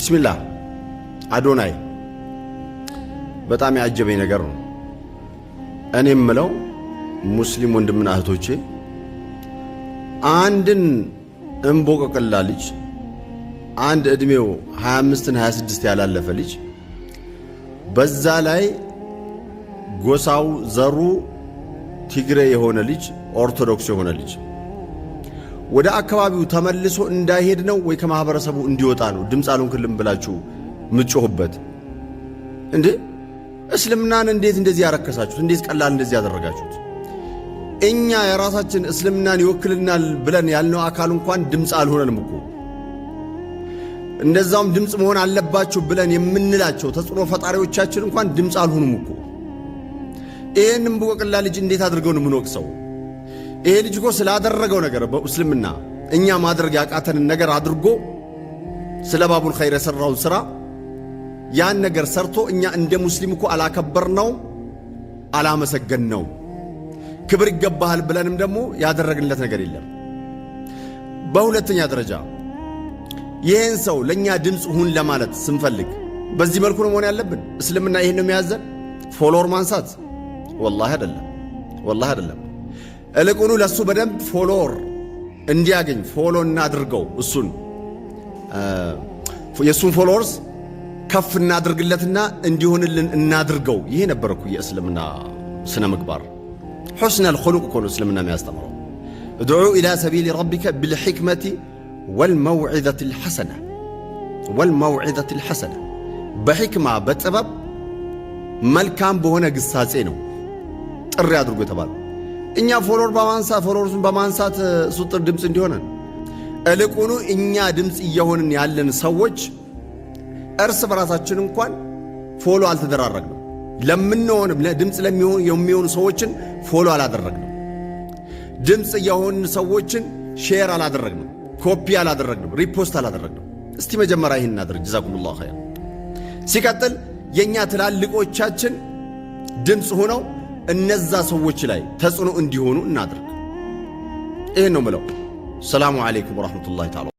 ቢስሚላህ አዶናይ በጣም ያጀበኝ ነገር ነው። እኔ የምለው ሙስሊም ወንድምና እህቶቼ፣ አንድን እምቦቀቅላ ልጅ፣ አንድ ዕድሜው 25ን 26 ያላለፈ ልጅ፣ በዛ ላይ ጎሳው ዘሩ ትግሬ የሆነ ልጅ፣ ኦርቶዶክስ የሆነ ልጅ ወደ አካባቢው ተመልሶ እንዳይሄድ ነው ወይ ከማህበረሰቡ እንዲወጣ ነው ድምፅ አልሆንክልም ብላችሁ ምጮሁበት እንዴ? እስልምናን እንዴት እንደዚህ ያረከሳችሁት? እንዴት ቀላል እንደዚህ ያደረጋችሁት? እኛ የራሳችን እስልምናን ይወክልናል ብለን ያልነው አካል እንኳን ድምፅ አልሆነንም እኮ። እንደዛውም ድምፅ መሆን አለባቸው ብለን የምንላቸው ተጽዕኖ ፈጣሪዎቻችን እንኳን ድምፅ አልሆኑም እኮ። ይህንም ቦቀቅላ ልጅ እንዴት አድርገው ነው የምንወቅሰው? ይሄ ልጅ እኮ ስላደረገው ነገር፣ በእስልምና እኛ ማድረግ ያቃተንን ነገር አድርጎ፣ ስለ ባቡል ኸይር የሠራውን ሥራ ያን ነገር ሰርቶ እኛ እንደ ሙስሊም እኮ አላከበርነው፣ አላመሰገንነው። ክብር ይገባሃል ብለንም ደግሞ ያደረግንለት ነገር የለም። በሁለተኛ ደረጃ ይህን ሰው ለእኛ ድምፅ ሁን ለማለት ስንፈልግ በዚህ መልኩ ነው መሆን ያለብን። እስልምና ይህን ነው የሚያዘን? Follower ማንሳት? ወላሂ አይደለም፣ ወላሂ አይደለም። እልቁኑ ለእሱ በደንብ follower እንዲያገኝ follow እናድርገው። እሱን የእሱን followers ከፍ እናድርግለትና እንዲሆንልን እናድርገው። ይሄ ነበር እኮ የእስልምና ስነ ምግባር። حسن الخلق እኮ ነው እስልምና የሚያስተምረው። ادع إلى سبيل ربك بالحكمة والموعظة الحسنة، والموعظة الحسنة። በሕክማ፣ በጥበብ፣ መልካም በሆነ ግሳጼ ነው ጥሪ አድርጎ የተባለው። እኛ follower በማንሳት፣ followers ኡን በማንሳት እሱ ጥር ድምፅ እንዲሆነን፣ እልቁኑ እኛ ድምፅ እየሆንን ያለን ሰዎች እርስ በራሳችን እንኳን follow አልተደራረግንም። ለምንሆን ድምፅ የሚሆኑ ሰዎችን follow አላደረግንም። ድምፅ የሆን ሰዎችን share አላደረግንም፣ ኮፒ አላደረግንም፣ repost አላደረግንም። እስቲ መጀመሪያ ይህን እናድርግ። جزاكم الله خير። ሲቀጥል የእኛ ትላልቆቻችን ድምፅ ሆነው እነዛ ሰዎች ላይ ተጽዕኖ እንዲሆኑ እናድርግ። ይህን ነው ምለው። السلام عليكم ورحمة الله تعالى።